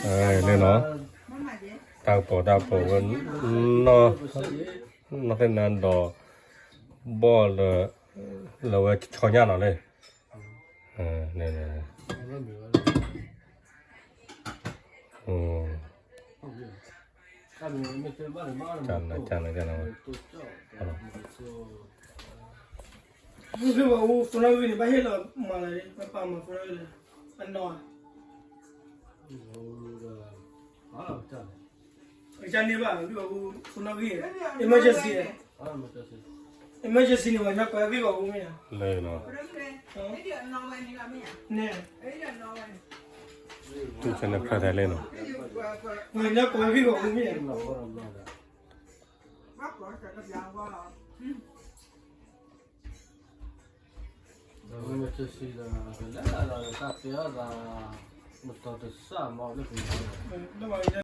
န့ၣ်နီၤ, တၢ်ကပီၤတၢ်ကပီၤဝဲ, နီၢ်သ့ၣ်နါဒီး ဘီၣ်လၢ လၢဝဲဆီညါနီၤလၢ, န့ၣ်, ဝဲ, ဂံၢ်ဘၣ်အူ phone နီၣ်ဂံၢ်န့ၣ် ဘၣ်ဟ့ၣ်လီၤမၤလၢၤ, ပပာ်မၤ phone နီၣ်ဂံၢ်လၢ, အနီၢ်, အကစၢ်န့ၢ်ဘၣ် ဂံၢ်ဘၣ်အူ phone နီၣ်ဂံၢ်, emergency, emergency န့ၣ် ပှၤကညီကိးဂံၢ်ဘၣ်အူမ့ၢ်ဧါ, လၢနီၤ, န့ၣ်, တူၢ်ဆဲန့ၣ်ဖျါထဲလဲၣ်နီၤ, ပှၤကညီကိးဂံၢ်ဘၣ်အူမ့ၢ်ဧါ, မ့ၢ်ကစံးဒီး ကလဲၤဒီးတၢ်တဲအီၣ်သး မတီၤတစၢ်မၤလၢပ